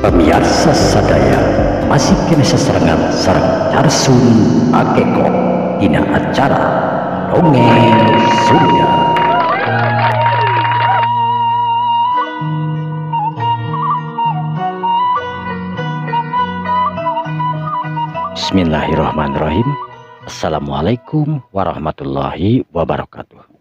Pemirsa sadaya masih kena seserangan sareng Carsun Bakekok dina acara Dongeng Sunda. Bismillahirrahmanirrahim. Assalamualaikum warahmatullahi wabarakatuh.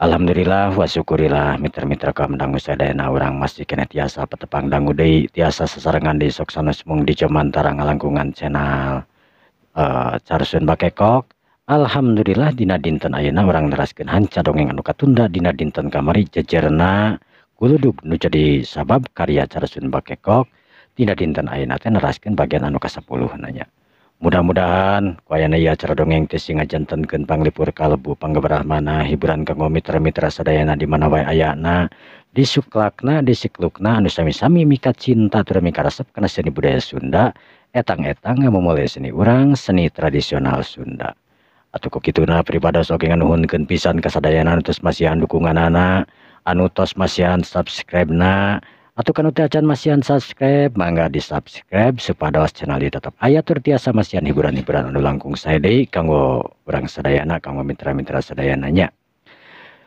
Alhamdulillah wa syukurillah mitra-mitra kamdang sadayana urang masih kena tiasa petepang dangu deui tiasa sasarengan di sok sanes mung di Jomantara ngalangkungan channel Carsun Bakekok. Alhamdulillah dina dinten ayeuna urang neraskeun hanca dongeng anu katunda dina dinten kamari jejerna guludug nu jadi sabab karya Carsun Bakekok dina dinten ayeuna teh neraskeun bagian anu ka-10 nanya. Mudah-mudahan ku ayana ieu acara dongeng teh sing ngajantenkeun panglipur kalbu panggeberahmana hiburan kanggo mitra-mitra sadayana di mana wae ayana disuklakna disiklukna anu sami-sami mika cinta tur mika resep kana seni budaya Sunda etang-etang ngamumule seni urang seni tradisional Sunda. Atuh ku kituna pribados oge nganuhunkeun pisan ka sadayana anu tos masihan dukunganana anu tos masihan subscribe-na. Atau kanu teu acan masihan subscribe mangga di subscribe supados channel ieu tetep aya tur tiasa masihan hiburan-hiburan anu langkung sae deui kanggo urang sadayana kanggo mitra-mitra sadayana nya.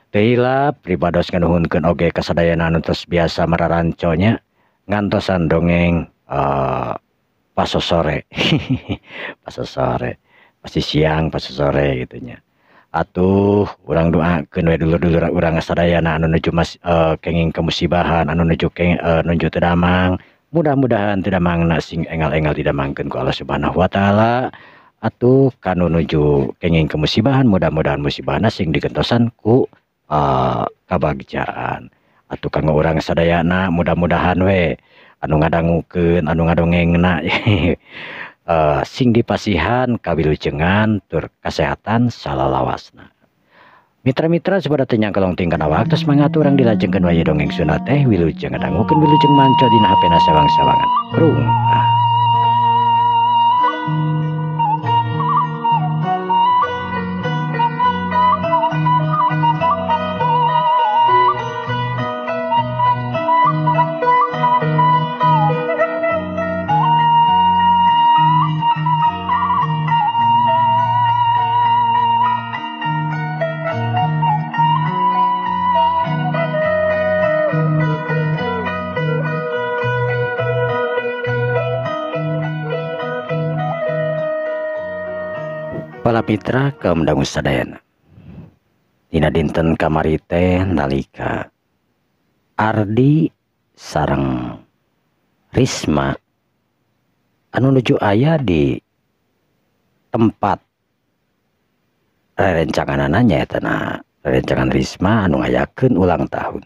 Teu hilap pribados nganuhunkeun oge ka sadayana anu tos biasa mararanco nya ngantosan dongeng pasosore. Pasosore pasti siang pasosore gitu nya. Atuh urang doakeun we dulur-dulur urang sadayana anu nuju kenging kemusibahan anu nuju nuju teu damang mudah-mudahan teu damangna sing engal-engal didamangkeun ku Allah Subhanahu wa taala. Atuh kanu nuju kenging kemusibahan mudah-mudahan musibahna sing digentosan ku kabagjaan. Atuh kanggo urang sadayana mudah-mudahan we anu ngadangukeun anu ngadongengna sing dipasihan kawilujengan tur kasehatan salalawasna. Mitra-mitra sabada teu nyangka longting kana waktos mangga urang dilajengkeun wae dongeng Sunda teh wilujeng ngadangukeun wilujeng manco dina HP-na sawang-sawangan. Rung ah. Para mitra kaum dangu sadayana dina dinten kamari teh nalika Ardi sareng Risma anu nuju aya di tempat rerencanganana nyaeta na rerencangan Risma anu ngayakeun ulang tahun.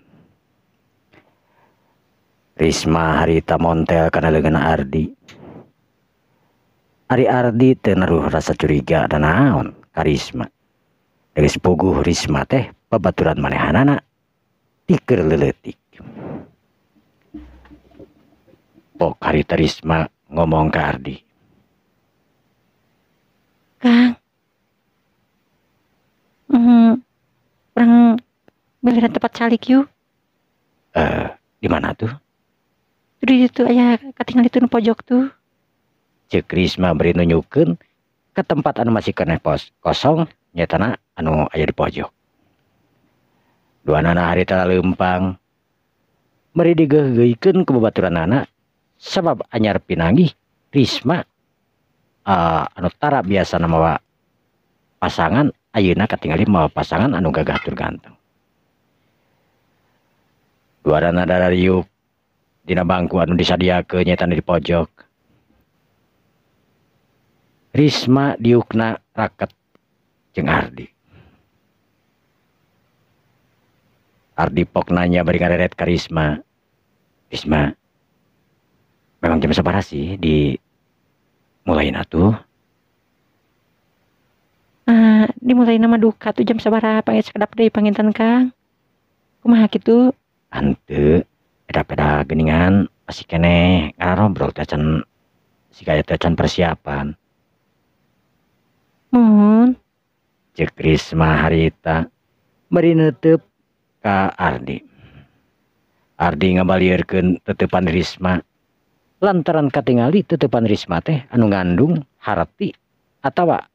Risma harita montel kana leungeunna Ardi. Ari Ardi teu naruh rasa curiga dan naon ka Risma. Geus puguh Risma teh babaturan manehanana tiker leuletik. Pok harita Risma ngomong ka Ardi. Kang, urang beliran tempat calik yuk. Di mana tuh? Di situ aya katingal itu nu pojok tuh. Ceuk Risma beri nunjukeun ke tempat anu masih keneh kosong nyatana anu aya di pojok. Duanana harita leumpang bari digeugeuikeun ku babaturanana sabab anyar pinanggih Risma anu tara biasana mawa pasangan ayeuna katingali mawa pasangan anu gagah tur ganteng. Duanana darariuk dina bangku anu disadiakeun nyatana di pojok. Risma diukna raket jeung Ardi. Ardi pok nanya bari ngareret ka Risma. Risma, memang jam sabaraha sih di mulain atuh? Dimulai nama duka tuh jam sabaraha panggil sakedap deui panginten Kang. Kumaha kitu? Henteu, peda-peda geuningan masih keneh ngarobrol teh acan siga aya teh acan persiapan. Mohon. Ceuk Risma harita bari neuteup ka Ardi. Ardi ngabalieurkeun teuteupan Risma. Lantaran katingali tetepan Risma teh anu ngandung harti atawa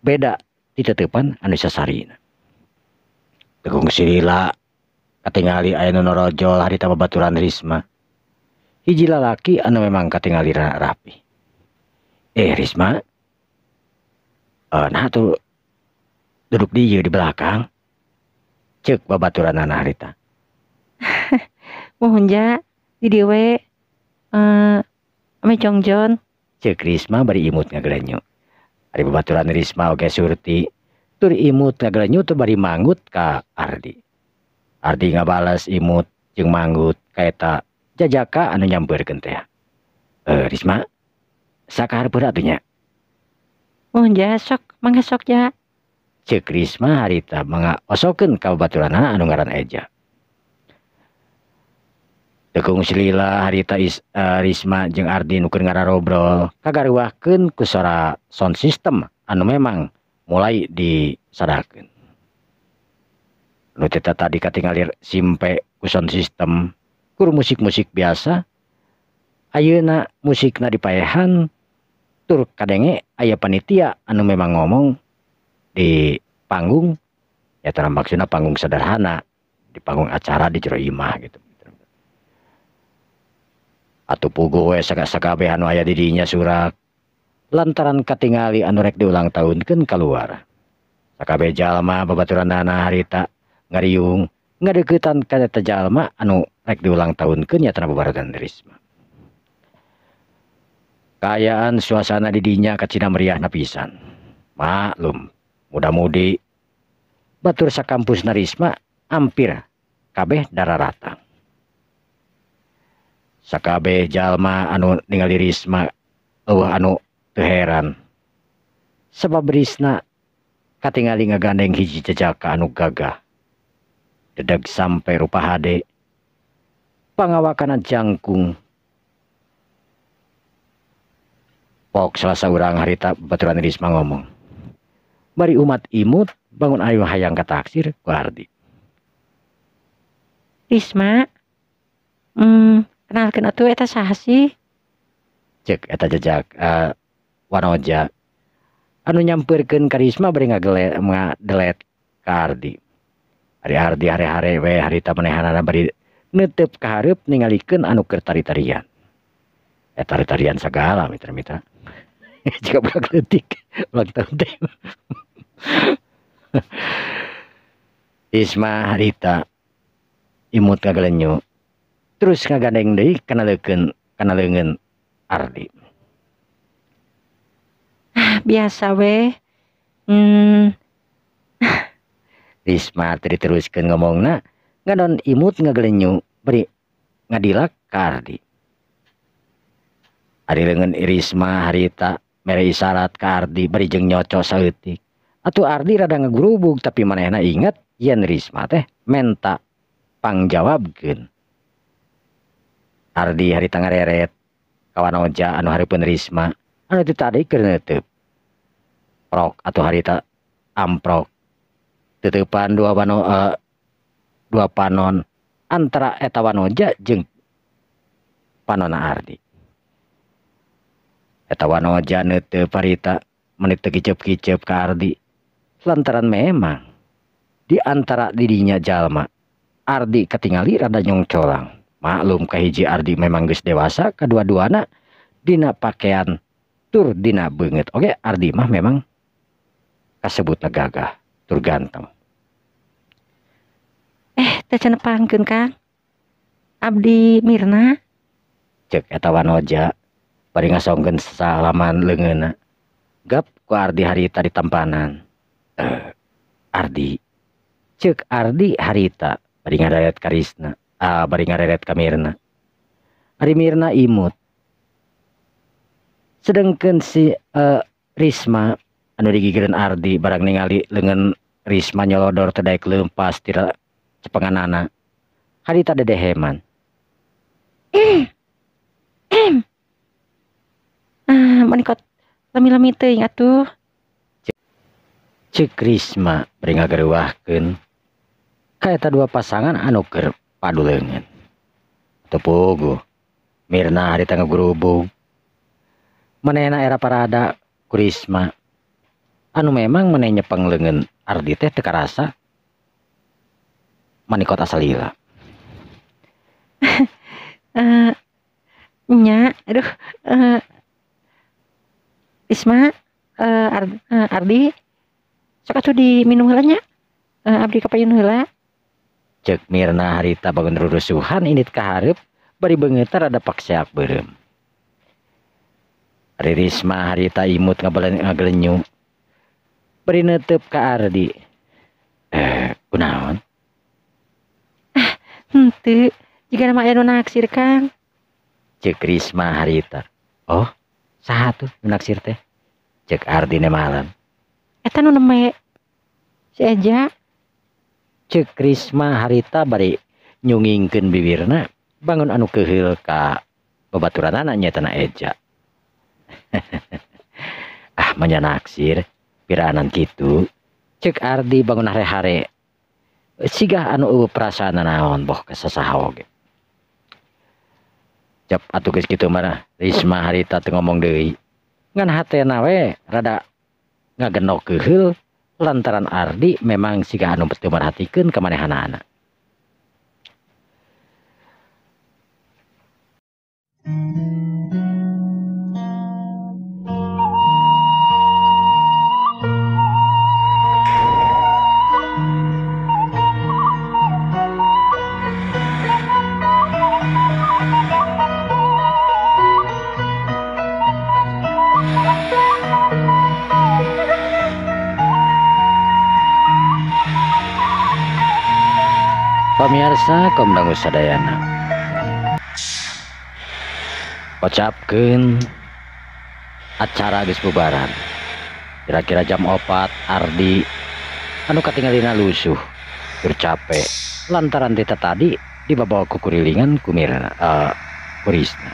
beda di tetepan anu sasarina. Teu kungsi lila katingali aya nu norojol harita babaturan Risma. Hiji lalaki anu memang katingali rapi. Risma, nah tuh duduk di di belakang. Cek babaturanana harita. Muhun ja di dieu we ame jongjon. Cek Risma bari imut ngagelenyu. Ari babaturan Risma oge surti tur imut ngagelenyu tur bari manggut ka Ardi. Ardi ngabales imut jeung manggut ka eta jajaka anu nyampeurkeun teh. Risma, sakahareupeun atuh nya. Muhun ja sok mangga sok ja. Cek Risma harita mangaosokeun ka babaturanana anu ngaran Eja. Teu kungsi lila harita Risma jeung Ardi nu keur ngararobrol kagaruahkeun ku sora sound system anu memang mulai disadakeun. Nu teh tadi katingali simpe ku sound system kur musik-musik biasa, ayeuna musikna dipaehan tur kadenge aya panitia anu memang ngomong di panggung, ya maksudna panggung sederhana, di panggung acara di jero imah gitu. Atuh puguh we sakabeh anu aya di dinya surak lantaran katingali anu rek diulang tahunkeun kaluar. Sakabeh jalma babaturanana harita ngariung ngadeuketan ka eta jalma anu rek diulang tahunkeun nya babaturan Risma. Kaayaan suasana di dinya kacina meriahna pisan. Maklum, muda-mudi batur sakampusna Risma hampir kabeh dararatang. Sakabeh jalma anu ningali Risma eueuh anu teu heran. Sebab Risma katingali ngagandeng hiji jejaka anu gagah. Dedeg sampe rupa hade. Pangawakana jangkung. Pok salah saurang harita baturan Risma ngomong. Bari umat imut bangun ayu hayang kataksir ku Ardi. Risma, kenalkeun atuh eta saha sih? Cek eta jejak wanoja anu nyampeurkeun ka Risma bari ngadelet ka Ardi. Ari Ardi hare-hare we harita manehanana bari neuteup ka hareup ningalikeun anu keur tari-tarian. Tari-tarian sagala mitra-mitra. Jika budak leutik ulang tahun teh. Risma harita imut ngagelenyu terus ngagandeng deui kana leungeun Ardi. Ah, biasa we. Risma teu diteruskeun ngomongna ngadon imut ngagelenyu bari ngadilak ka Ardi. Ari leungeun Risma harita mere isyarat ka Ardi bari jeung nyoco saeutik. Atuh Ardi rada ngagurubug tapi manehna inget yen Risma teh menta pangjawabkeun. Ardi harita ngareret ka wanoja anu hareupeun Risma anu teu tadi keur neuteub. Prok atuh harita amprok. Teteupan dua panon antara eta wanoja jeung panonna Ardi. Eta wanoja neuteub harita menit teu kiceup-kiceup ka Ardi lantaran memang di antara didinya jalma Ardi katingali rada nyongcolang. Maklum kahiji Ardi memang geus dewasa, kadua-duana dina pakaian tur dina beungeut. Oke, Ardi mah memang kasebutna gagah tur ganteng. Teh cenah pangkeun Kang. Abdi Mirna. Cek eta wanoja bari ngasongkeun salaman leungeunna. Gap ku Ardi harita ditampanan. Ardi. Cek Ardi harita bari ngareret ka Risna, bari ngareret ka Mirna. Ari Mirna imut. Sedengkeun si Risma anu digigireun Ardi barang ningali leungeun Risma nyolodor teu daek leupas tira cepenganana. Harita dedeheman. Ah, menikot lami-lami teuing atuh. Cek Risma bari ngageureuwahkeun ka eta dua pasangan anu keur padu leungeun. Teu puguh. Mirna harita ngagurubug. Manehna era parada ku Risma. Anu memang maneh nyepeng leungeun Ardi teh teu karasa manikot asalila. Nya, aduh, Risma, Ardi, sok atuh diminum heula nya. Abdi ka payun heula. Ceuk Mirna harita bangun rurusuhan indit ka hareup bari beungeutna rada pakseak beureum. Ari Risma harita imut ngagelenyu. Bari neuteub ka Ardi. Kunaon? Henteu, jigana mah aya nu naksir, Kang. Ceuk Risma harita. Oh, saha tuh nu naksir teh? Ceuk Ardi nemalan. Eta nu neme si Eja. Ceuk Risma harita bari nyungingkeun bibirna bangun anu keuheul ka babaturanana nyaeta na Eja. Ah, manya naksir piraanan kitu. Ceuk Ardi bangun hare-hare. Sigah anu eueuh perasaan naon boh ka sasaha oge. Cep atuh geus kitu mah Risma harita teu ngomong deui. Ngan hatena we rada ngagenok keuheul lantaran Ardi memang sigah anu teu merhatikeun ka manehanana. Pamirsa kaum dangu sadayana, kocapkeun acara geus bubaran. Kira-kira jam 4 Ardi anu katingalina lusuh tur capek lantaran tita tadi dibawa ku kurilingan ku Mirna, ku Risna.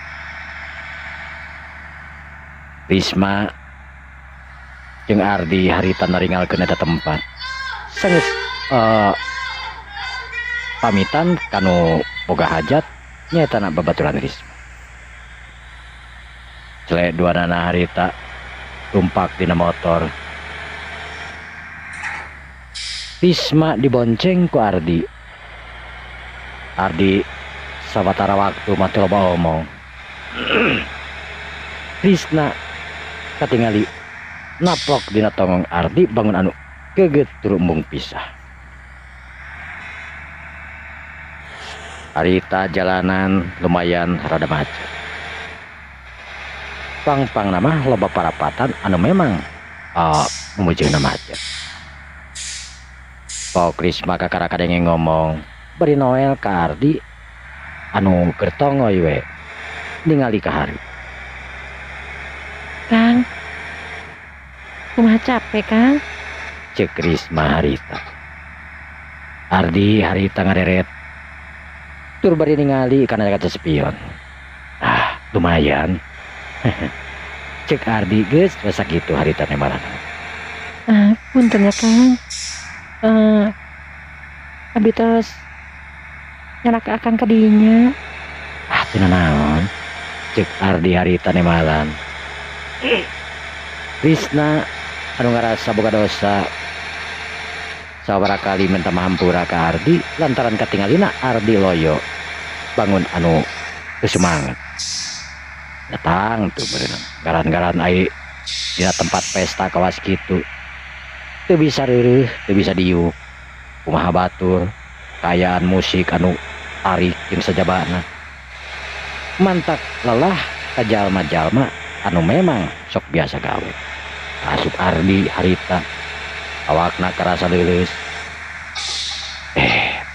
Risma jeung Ardi harita naringalkeun eta tempat. Sanggeus pamitan kanu boga hajat nyaeta na babaturan Risma. Cele duanana harita tumpak dina motor. Risma dibonceng ku Ardi. Ardi sawatara waktu mah teu loba omong. Risna katingali naplok dina tongong Ardi bangun anu geget tur embung pisah. Harita jalanan lumayan rada macet. Pang-pang nama loba parapatan anu memang memujungna macet. Pok Risma kakara kadenge ngomong bari Noel ka Ardi anu keur tongoy we ningali ka hareup. Kang, kumaha capek, Kang? Ceuk Risma harita. Ardi harita ngareret tur bari ningali kana kaca spion. Ah, lumayan. Cek Ardi geus we sakitu harita nemarana. Punten ya, Kang. Abdi tos nyanak akang ka dinya. Ah, teu nanaon. Cek Ardi harita nemalan. Risna anu ngarasa boga dosa sabaraha kali minta mahampura ka Ardi lantaran katingalina Ardi loyo bangun anu teu semangat. Datang tuh berenang garan-garan ai dina tempat pesta kawas kitu. Teu bisa reureuh, teu bisa diuk. Kumaha batur, kaayaan musik anu tarik jeung sajabana. Mantak lelah ka jalma-jalma anu memang sok biasa gawe. Asup Ardi harita awakna karasa leuleus.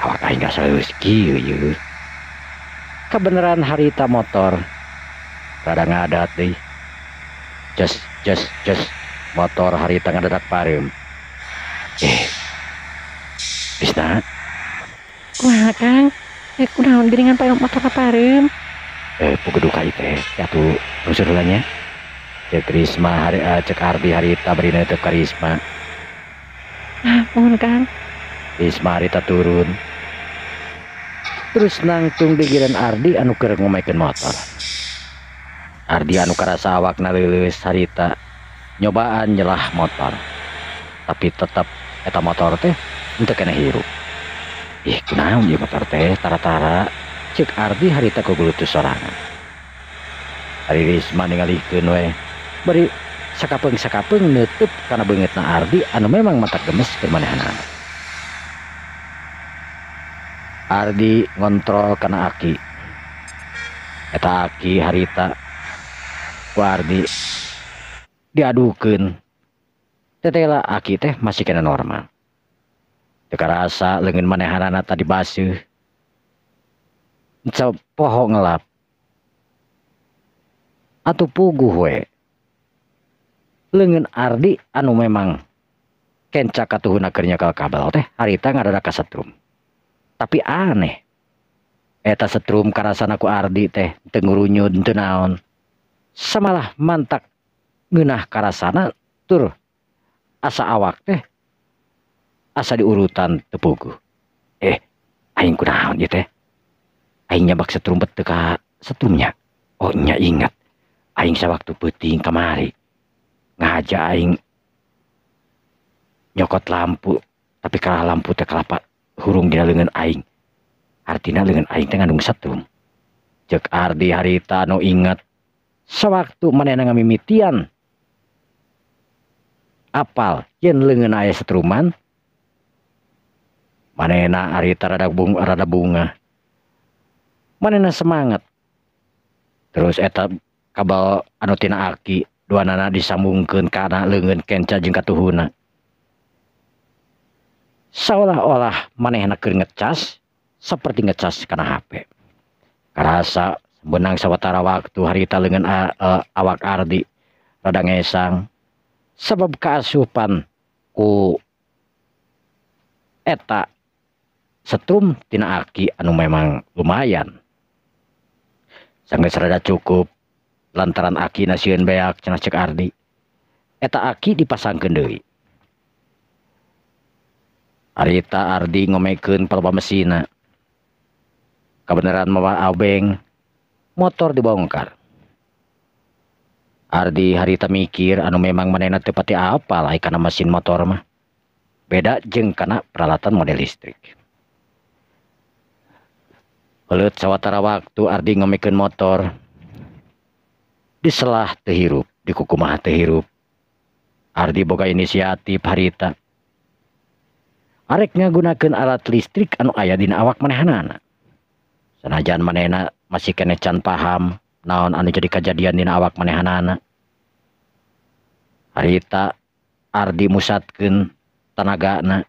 Awak aing rasa leuleus kieu yeuh. Kabeneran harita motor rada ngadat deui. Jes jes jes motor harita ngadadak pareum. Risna. Kumaha, Kang? Kunaon geuningan pareum motor pareum? Puguh duka ieu teh atuh rusur heula nya. Cek Risma hari, cek Ardi harita bari neuteub ka Risma. Ah, mohon, Kang. Risma harita turun. Terus nangtung gigireun Ardi anu keur ngomekeun motor. Ardi anu karasa awakna leuleus harita nyobaan nyelah motor. Tapi tetep eta motor teh henteu keneh hirup. Ih, kunaon ieu motor teh tara-tara, ceuk Ardi harita kugulutus sorangan. Ari Risma ningalikeun we bari sakapeung-sakapeung neutup kana beungeutna Ardi anu memang matak gemes keur manehanana. Ardi ngontrol kana aki. Eta aki harita ku Ardi diadukeun. Tetela aki teh masih kena normal. Teu karasa leungeun manehanana tadi baseuh. Teu poho ngelap. Atuh puguh we. Leungeun Ardi anu memang kenca katuhuna keur nyekel kabel teh harita ngadadak kasetrum. Tapi aneh. Eta setrum karasana ku Ardi teh teu ngurunyud teu naon. Samalah mantak ngeunah karasana tur asa awak teh asa diurutan teu puguh. Aing kunaon ieu teh? Aing nyabak setrum bet teu ka setrumnya. Oh nya ingat. Aing sawaktu peuting kamari ngahaja aing nyokot lampu, tapi kalah lampu teh kalapa hurung dina leungeun aing. Artina leungeun aing teh ngandung setrum. Ceuk Ardi harita nu inget sawaktu manehna ngamimitian apal yen leungeun aya setruman, manehna harita rada bunga. Manehna semangat. Terus eta kabel anu tina aki duanana disambungkeun kana leungeun kenca jeung katuhuna. Seolah-olah manehna keur ngecas seperti ngecas kana HP. Karasa benang sawatara waktu harita leungeun awak Ardi rada ngesang sebab kaasupan ku eta setrum tina aki anu memang lumayan. Sanggeus rada cukup lantaran aki na sieun beak cenah ceuk Ardi. Eta aki dipasangkeun deui. Harita Ardi ngomekeun palba mesina. Kabeneran mawa abeng, motor dibongkar. Ardi harita mikir anu memang manehna teu pati apal ai kana mesin motor mah. Beda jeung kana peralatan model listrik. Heuleut sawatara waktu Ardi ngomekeun motor. Diselah teu hirup, dikukumaha teu hirup. Ardi boga inisiatif harita. Arek ngagunakeun alat listrik anu aya dina awak manehanana. Sanajan manehna masih keneh can paham naon anu jadi kajadian dina awak manehanana. Harita Ardi musatkeun tanagana.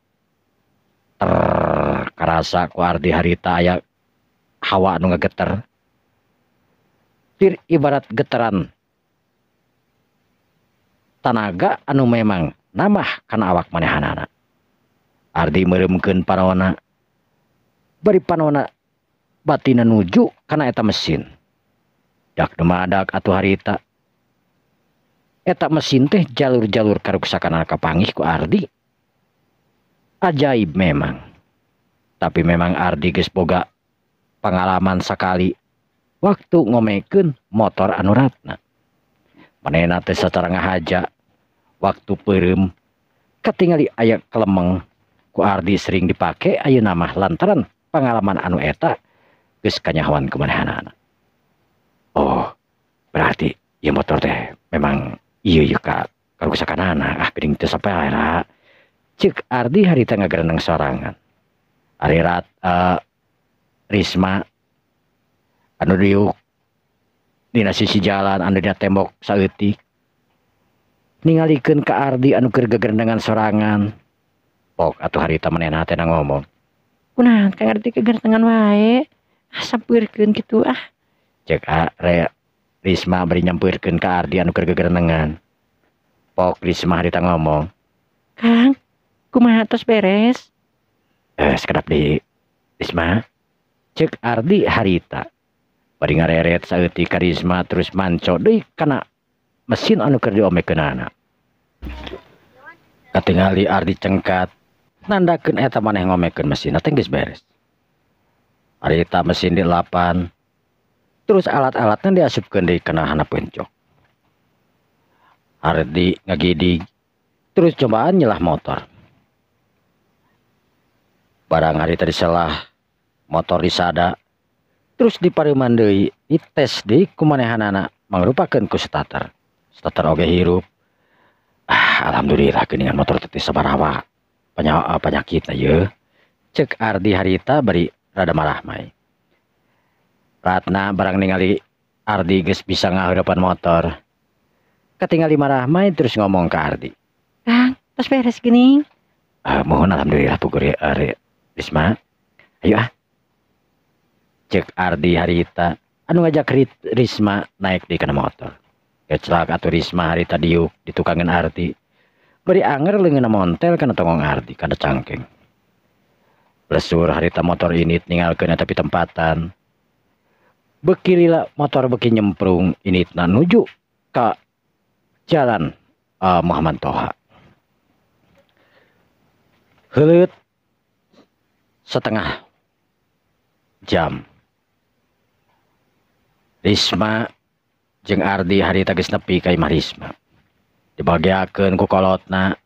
Ter karasa ku Ardi harita aya hawa anu ngageter. Tir ibarat getaran tanaga anu memang namah kana awak manehanana. Ardi meureumkeun panona. Bari panona batina nuju kana eta mesin. Dak dumadak atuh harita. Eta mesin teh jalur-jalur karuksakan kapanggih ku Ardi. Ajaib memang. Tapi memang Ardi geus boga pengalaman sakali waktu ngomekeun motor anu ratna. Manehna teh sacara ngahaja waktu peureum katingali aya kelemeng ku Ardi sering dipake ayeuna mah lantaran pengalaman anu eta geus kanyahoan ku manehanana. Oh, berarti ieu motor teh memang ieu ieu ka karuksakanana, ah geuning teu sapera. Ceuk Ardi harita ngagereneng sorangan. Ari Risma anu diuk dina sisi jalan anu dina tembok saeutik ningalikeun ka Ardi anu keur gegerendengan sorangan. Pok atuh harita manehna teh ngomong. Kunaon Kang Ardi gegerendengan wae? Ah sampeurkeun kitu ah. Ceuk Risma bari nyampeurkeun ka Ardi anu keur gegerendengan. Pok Risma harita ngomong. Kang, kumaha tos beres? Sekedap di Risma. Ceuk Ardi harita. Bari ngareret saeutik ka Risma terus manco deui kana mesin anu keur diomekeunana. Katingali Ardi cengkat nandakeun eta maneh ngomekeun mesin teh geus beres. Harita mesin dilapan, terus alat-alatnya diasupkeun deui kana handapeun jok. Ardi ngagidig, terus cobaan nyelah motor. Barang harita diselah, motor disada, terus dipareuman deui, dites deui ku manehanana mangrupakeun ku starter. Starter oge hirup. Ah, alhamdulillah geuningan motor teh sabaraha panyakitna yeuh. Cek Ardi harita bari rada marahmai. Ratna barang ningali Ardi geus bisa ngaheurepan motor. Katingali marahmai terus ngomong ke Ardi. Kang, tos beres geuning. Mohon alhamdulillah pugur ya, Risma. Ayo ah. Cek Ardi harita anu ngajak Risma naik di kana motor. Kecelak atuh Risma harita diuk ditukangan Ardi. Bari anger leungeunna montel kana tongong Ardi kana cangkeng. Lesur harita motor ini ninggalkeun eta pitempatan. Beki lila motor beki nyemprung initna nuju ka jalan Muhammad Toha. Heuleut setengah jam. Risma jeung Ardi harita geus nepi ka imah Risma. Dibageakeun ku kolotna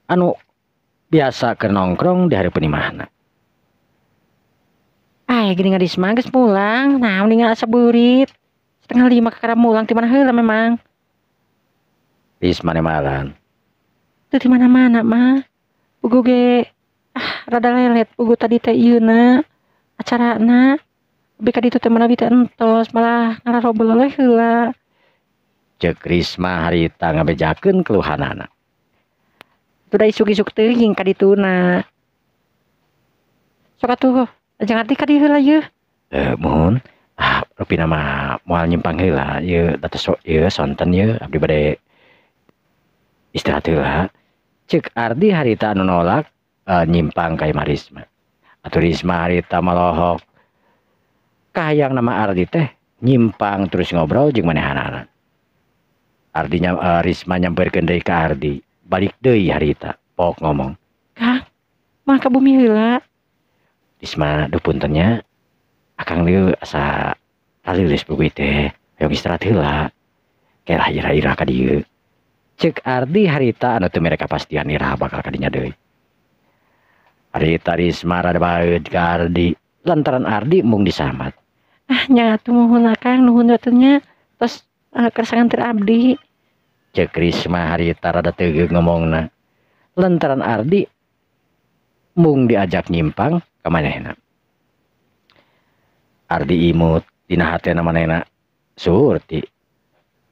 anu biasa keur nongkrong di hareupeun imahna. Ay, geuningan Risma geus pulang. Naon ningal asa beurit. 4:30 kakara mulang ti mana heula memang. Risma nemalan. Teu ti mana-mana mah. Puguh ge rada lelet puguh tadi teh ieuna acarana. Abi ka ditu teh manawi teh entos malah ngararobel we heula. Ceuk Risma harita ngabejakeun keluhanana. Teu da isuk-isuk teuing ka dituna. Sok atuh ajang arti ka dieu heula yeuh. Muhun. Ah, rupina mah moal nyimpang heula ieu da teh ieu sonten ieu abdi bade istirahat heula. Ceuk Ardi harita anu nolak nyimpang ka imah Risma. Atuh Risma harita malohok. Kahayang nama Ardi teh nyimpang terus ngobrol jeung manehanana. Artinya Risma nyamperkeun deui ka Ardi, balik deui harita, pok ngomong. Kang, mah ka bumi heula. Risma duh punten nya, akang deui asa taleuleus buku teh, hoyong istirahat heula. Kelah ira-ira ka dieu. Ceuk Ardi harita anu teu mere kapastian iraha bakal ka dinya deui. Harita Risma rada baeud ka Ardi, lantaran Ardi mung disamat. Ah nya atuh muhun akang nuhun atuh nya tos kersa nganter abdi. Ceuk Risma harita rada teugeug ngomongna. Lantaran Ardi mung diajak nyimpang ka manehna. Ardi imut dina hatena manehna surti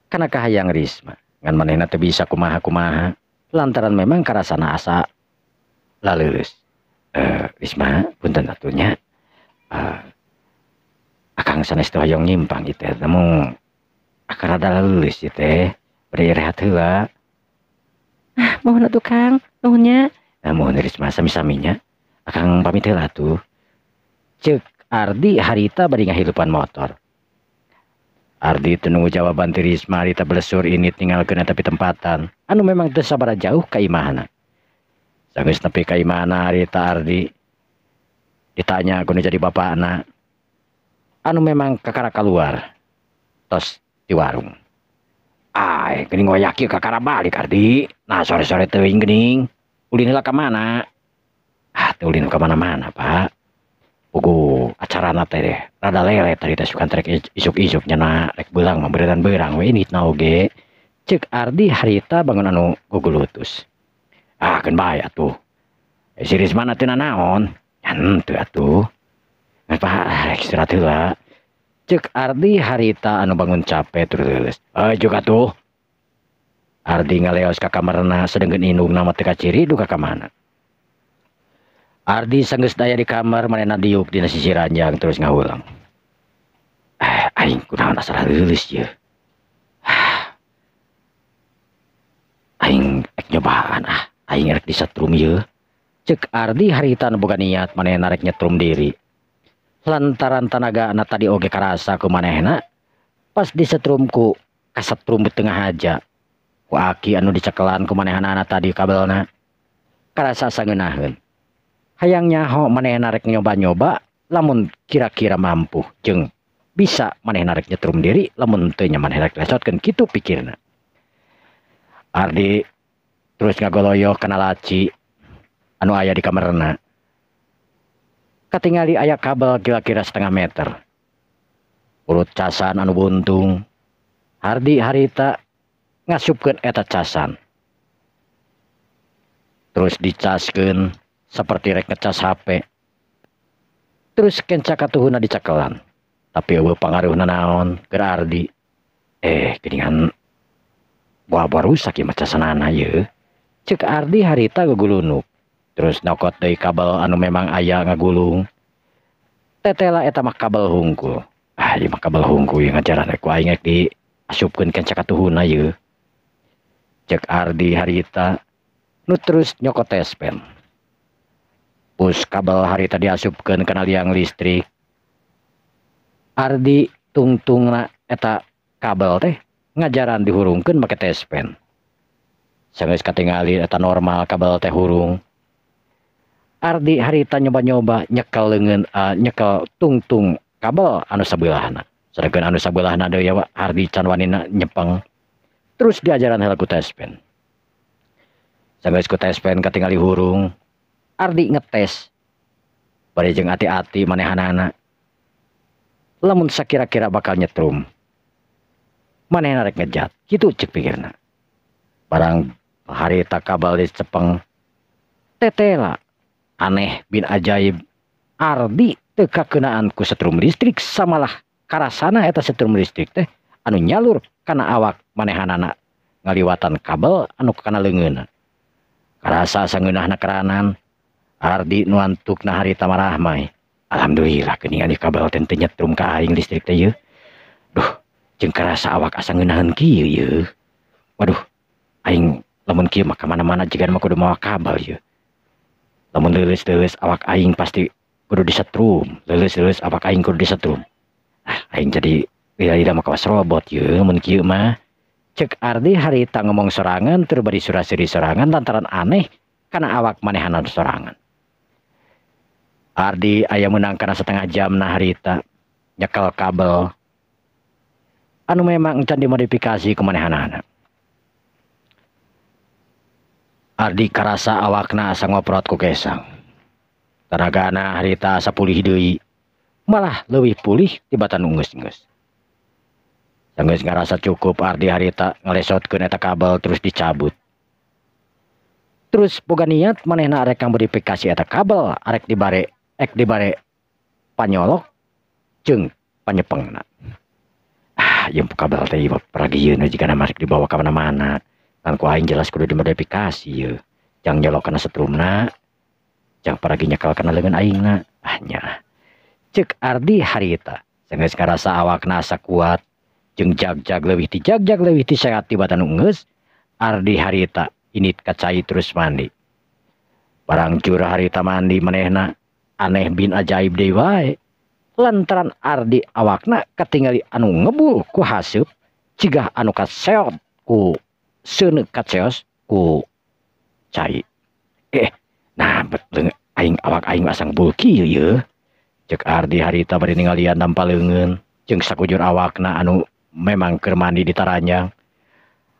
kana kahayang Risma. Ngan manehna teu bisa kumaha-kumaha lantaran memang karasana asa laleuleus. Risma punten atuh nya. Akang sanes teh hoyong nyimpang ieu teh namun akang rada laleuleus ieu teh bari rehat heula. Ah, mohon atuh Kang, nuhun nya. Nah, mohon Risma sami-sami nya. Akang pamit heula atuh. Ceuk Ardi harita bari ngahirupan motor. Ardi teu nunggu jawaban ti Risma harita belesur ini tinggalkeun eta pitempatan anu memang teu sabaraha jauh ka imahna. Sanggeus nepi ka imahna harita Ardi ditanya ku nu jadi bapakna anu memang kakara kaluar tos di warung. Ai geuning ngoyak ieu kakara balik Ardi. Nah sore-sore teuing geuning. Ulin heula ka mana? Ah teu ulin ka mana-mana, Pak. Puguh acarana teh rada lelet tadi teh sugan rek isuk-isuk nya rek beurang mah beureunan beurang we inditna oge. Ceuk Ardi harita bangun anu gugulutus. Ah keun bae atuh. Si Risma teu nanaon? Nya henteu atuh. Ngan Pak rek istirahat heula. Ceuk Ardi harita anu bangun capek tur leuleus. Juk atuh. Ardi ngaleos ka kamarna sedengkeun indungna mah teu kaciri duka ka mana. Ardi sanggeus daya di kamar manehna diuk dina sisi ranjang terus ngahulang. Aing kunaon asa leuleus ieu. Aing rek nyobaan ah, aing rek disetrum ieu. Ceuk Ardi harita nu boga niat manehna rek nyetrum diri. Lantaran tanagana tadi oge karasa ku manehna pas disetrum ku kasetrum di tengah aja. Ku aki anu dicekelan ku manehanana tadi kabelna karasa sangeunaheun. Hayang nyaho manehna rek nyoba-nyoba Lamun kira-kira mampu jeung bisa manehna rek nyetrum diri, lamun teu nya manehna rek lesotkeun, kitu pikirna. Ardi terus ngagoloyo kana laci anu aya di kamarna. Katingali aya kabel kira-kira setengah meter. Urut casan anu buntung. Ardi harita ngasupkeun eta casan. Terus dicaskeun seperti rek ngecas HP. Terus kenca katuhuna dicakelan. Tapi eueuh pangaruhna naon keur Ardi. Geuningan buah-buah rusak ieu mah casanana ieu. Ceuk Ardi harita gugulunuk. Terus nyokot deui kabel anu memang aya ngagulung. Tetela eta mah kabel hungkul. Ah, ieu mah kabel hungkul ieu ngajaran rek ku aing rek diasupkeun kenca katuhuna ieu. Ceuk Ardi harita nu terus nyokot tespen. Pus kabel harita diasupkeun kana liang listrik. Ardi tungtungna eta kabel teh ngajaran dihurungkeun make tespen. Sanggeus katingali eta normal kabel teh hurung. Ardi harita nyoba-nyoba nyekel leungeun, nyekel tungtung kabel anu sabeulahna. Sedengkeun anu sabeulahna deui Ardi can wanina nyepeng. Terus diajaran heula ku tespen. Sanggeus ku tespen katingali hurung, Ardi ngetes. Bari jeung ati-ati manehanana. Lamun sakira-kira bakal nyetrum, manehna rek ngejat, kitu ceuk pikirna. Barang harita kabel dicepeng, tetela aneh bin ajaib, Ardi teu kakeunaan ku setrum listrik samalah karasana eta setrum listrik teh anu nyalur kana awak manehanana ngaliwatan kabel anu kana leungeunna. Karasa sangeunahna keranan, Ardi nu antukna harita marahmai. Alhamdulillah geuningan ieu kabel teh teu nyetrum ka aing listrik teh ieu. Duh, jeung karasa awak asa ngeunaheun kieu ieu. Waduh, aing lamun kieu mah ka mana-mana jiga mah kudu mawa kabel ieu. Lamun leuleus-leuleus awak aing pasti kudu disetrum, leuleus-leuleus awak aing kudu disetrum. Ah, aing jadi lila-lila mah kawas robot ieu lamun kieu mah. Ceuk Ardi harita ngomong sorangan tur bari suraseri sorangan lantaran aneh kana awak manehana sorangan. Ardi aya meunang kana setengah jam na harita nyekel kabel anu memang can dimodifikasi ku manehanana. Ardi karasa awakna asa ngoprot ku kesang. Tanagana harita asa pulih deui, malah leuwih pulih tibatan unggeus-unggeus. Sanggeus ngarasa cukup Ardi harita ngalesotkeun eta kabel terus dicabut. Terus boga niat manehna arek ngamodifikasi eta kabel arek dibare ek dibare panyolok jeung panyepengna. Ah, ieu kabel teh ieu paragieun we jigana mah rek dibawa ka mana-mana. Kan ku aing jelas kudu dimodifikasi ieu. Jang nyolok kana setrumna, jang paragi nyekel kana leungeun aingna. Ah nya. Ceuk Ardi harita sanggeus ngarasa awakna asa kuat jeung jag-jag leuwih ti jag-jag leuwih ti sehat tibatan unggeus. Ardi harita init ka cai terus mandi. Barang curah harita mandi manehna aneh bin ajaib deui wae. Lantaran Ardi awakna katingali anu ngebul ku haseup cigah anu kaseot ku seuneu kaceos ku cai. Nah bet leungeun aing awak aing asa ngebul kieu yeuh. Ceuk Ardi harita bari ningalian nampa leungeun jeung sakujur awakna anu memang keur mandi di taranjang.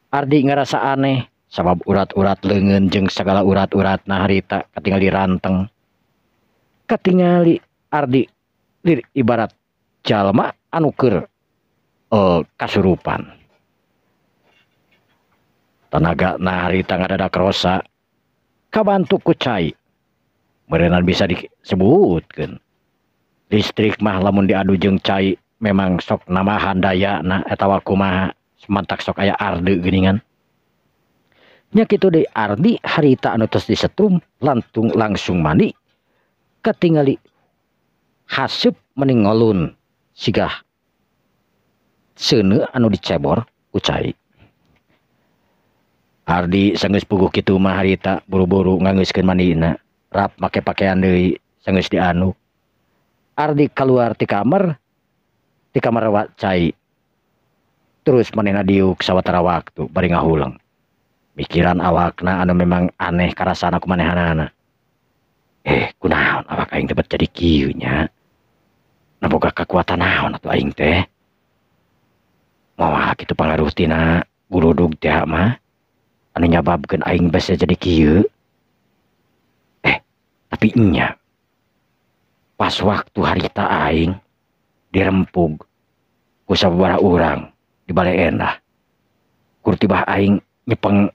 Ardi ngarasa aneh sabab urat-urat leungeun jeung sagala urat-uratna harita katingali ranteng. Katingali Ardi lir ibarat jalma anu keur kasurupan. Tanaga na harita ngadadak rosa kabantu ku cai. Meureunan bisa disebutkeun. Listrik mah lamun diadu jeung cai memang sok namahan dayana eta kumaha semantak sok aya arde geuningan. Nya kitu deui Ardi harita anu tos disetrum langsung mandi katingali haseup meni ngolun sigah seuneu anu dicebor ku cai. Ardi sanggeus puguh kitu mah harita buru-buru nganggeuskeun mandina, rap make pakaian deui sanggeus dianu. Ardi keluar ti kamar, ti kamar cai. Terus manehna diuk sawatara waktu bari ngahuleng. Mikiran awakna anu memang aneh karasana ku manehanana. Kunaon awak aing teh bet jadi kieu nya. Kakuatan naon atuh aing teh? Moal kitu pangaruh tina guludug teh mah anu nyababkeun aing basa jadi kieu. Tapi nya pas waktu harita aing dirempug ku sababaraha urang di Bale Endah, kur tibah aing nyepeng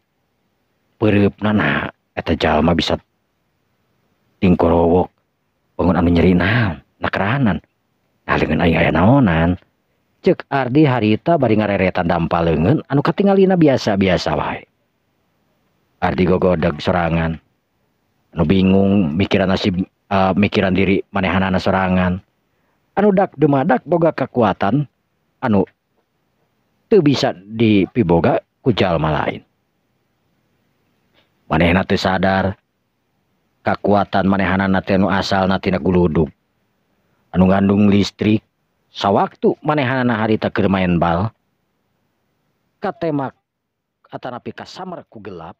peureupna, nah eta jalma bisa tingkorowok bangun anu nyeri naon nakeranan. Nah, leungeun aing aya naonan, cek Ardi harita bari ngareretan dampal leungeun anu katingalina biasa-biasa wae. Ardi gogodeg sorangan anu bingung mikiran nasib, mikiran diri manehanana sorangan anu dak dumadak boga kekuatan anu teu bisa dipiboga ku jalma lain. Manehna teu sadar kakuatan manehanana teh nu asalna tina guludug anu ngandung listrik. Sawaktu manehanana harita keur maen bal, katemak atanapi kasamer ku gelap.